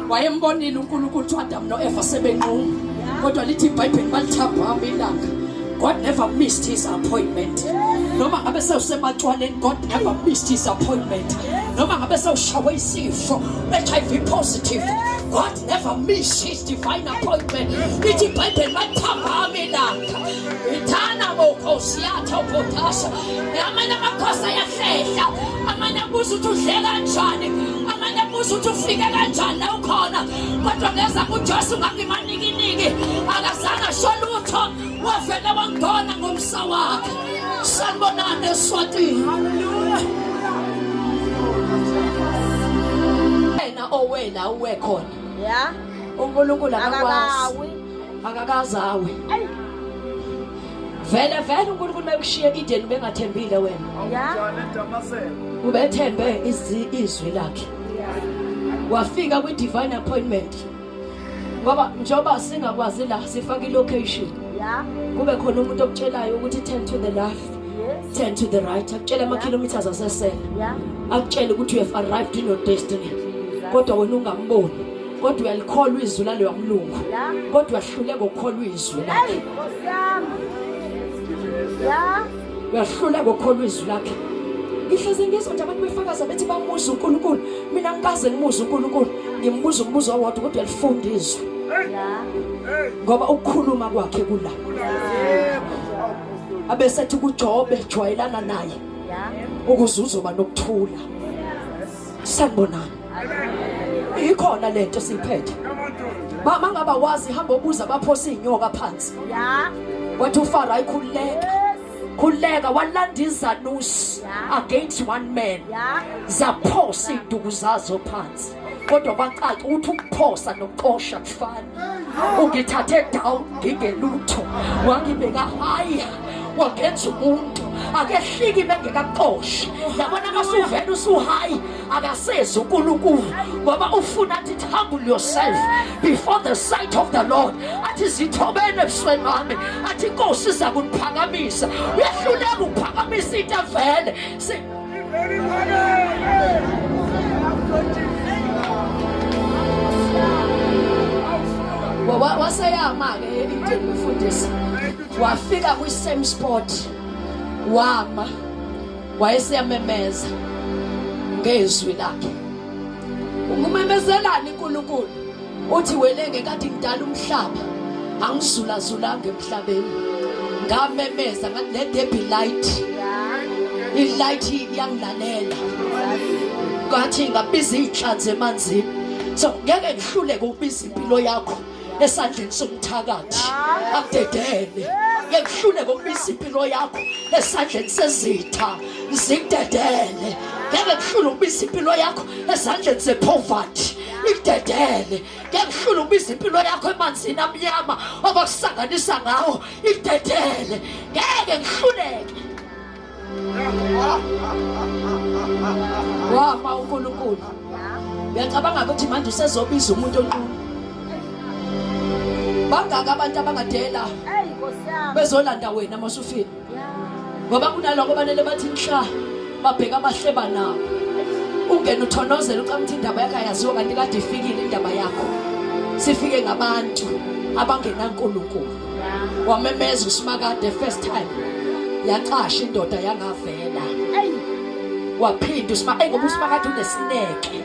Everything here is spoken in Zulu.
Wayembonile uNkulunkulu ukuthi uAdam noEva sebenquma. Kodwa lithi iBhayibheli balithambama ilanga. God never missed his appointment. Noma ngabe sewusematshwaleni, God never missed his appointment. Noma ngabe sewushawe isifo, HIV positive, God never missed his divine appointment. Lithi iBhayibheli balithambama ilanga. Ithana mokosiyatha uphotasa. Amanye amakhosi ayahlehla, amanye abuza ukuthi udle kanjani, amanye abuza ukuthi ufike kanjani la ukhona. Kodwa ngeza kuJesu ngangimanikiniki, akazange asho lutho, wavele wangibona ngomsa wakhe. Sanibonani eSwatini. Hallelujah. Wena owela uwe khona. Yeah. uNkulunkulu akakwazi. Akakawi. Akakaze awe. Ayi. Vele vele uNkulunkulu mekushiye e-Eden ubengathembile wena. Yeah. Ubethembe izwi lakhe. Wafika kwi divine appointment. Ngoba njengoba singakwazi la sifaka i-location. Yeah. Kube khona umuntu okutshelayo ukuthi turn to the left, Yes. turn to the right. Akutshela ama kilometers asesele. Yeah. Akutshele ukuthi you have arrived in your destiny. Kodwa wena ungamboni. Kodwa uyalikholwa izwi laloya mlungu. Yeah. Kodwa uyahluleka ukukholwa izwi lakhe. Hey, Nkosi yami. Yeah. Uyahluleka ukukholwa izwi lakhe. Ngihlezi ngizwa nje abantu befakaza bethi bamuza uNkulunkulu. Mina ngikaze ngimuze uNkulunkulu. Ngimbuza umbuzo owodwa kodwa uyalifunda izwi. Yeah. Ngoba ukukhuluma kwakhe kula. Abesethi kuJobe jwayelana naye Yeah. ukuze uzoba nokuthula. Sanibonani. Ikhona lento siyiphethe. Mama ngaba wazi hamba obuza baphosa inyoka phansi. Yeah. Wathi uFaro ayikhululeka. Yes. Khululeka walanda izanusi Yeah. against one man. Yeah. Zaphosa induku zazo phansi. Kodwa kwacaca ukuthi ukuphosa nokuxosha kufana. Ungithathe down ngingelutho. Wangibeka high wangenza umuntu akehliki bengekaxoshi. Yabona masuvela usuhigh akasezi uNkulunkulu ngoba ufuna athi humble yourself before the sight of the Lord. Athi zithobene ebusweni bami. Athi inkosi iza kuniphakamisa. Uyahluleka ukuphakamisa into evele. Waseyama-ke e-Eden mfundisi wafika kwi-same spot wama wayeseyamemeza ngezwi lakhe. Ungumemezelani uNkulunkulu? Uthi wele ngenkathi ngidala umhlaba angizulazulanga emhlabeni ngamemeza ngathi let there be light. I-light iyangilalela. Ngathi ngabiza iy'nhlanzi emanzini. So ngeke ngihluleke ukubiza impilo yakho esandleni somthakathi akudedele. Ngeke ngihluleke ukubiza impilo yakho esandleni sezitha zikudedele. Ngeke ngihlule ukubiza impilo yakho esandleni sepoverty ikudedele. Ngeke ngihlule ukubiza impilo yakho emanzini amnyama abakusanganisa ngawo ikudedele. Ngeke ngihluleke. Wama uNkulunkulu. Uyacabanga ukuthi manje usezobiza umuntu onqunu. Bangaka abantu abangadela Hey, Nkosi yami. bezolanda wena masufika. Yeah. Ngoba kunaloko banele bathi nhla babheka amahleba nabo. Ungena uthonozela ucama ukuthi indaba yakho ayaziwa kanti kade ifikile indaba yakho. Sifike ngabantu abangenaNkulunkulu. Yeah. Wamemeza uSimakade first time. Yacasha indoda yangavela. Hey. Waphinda uSima, ey ngoba uSimakade unesineke.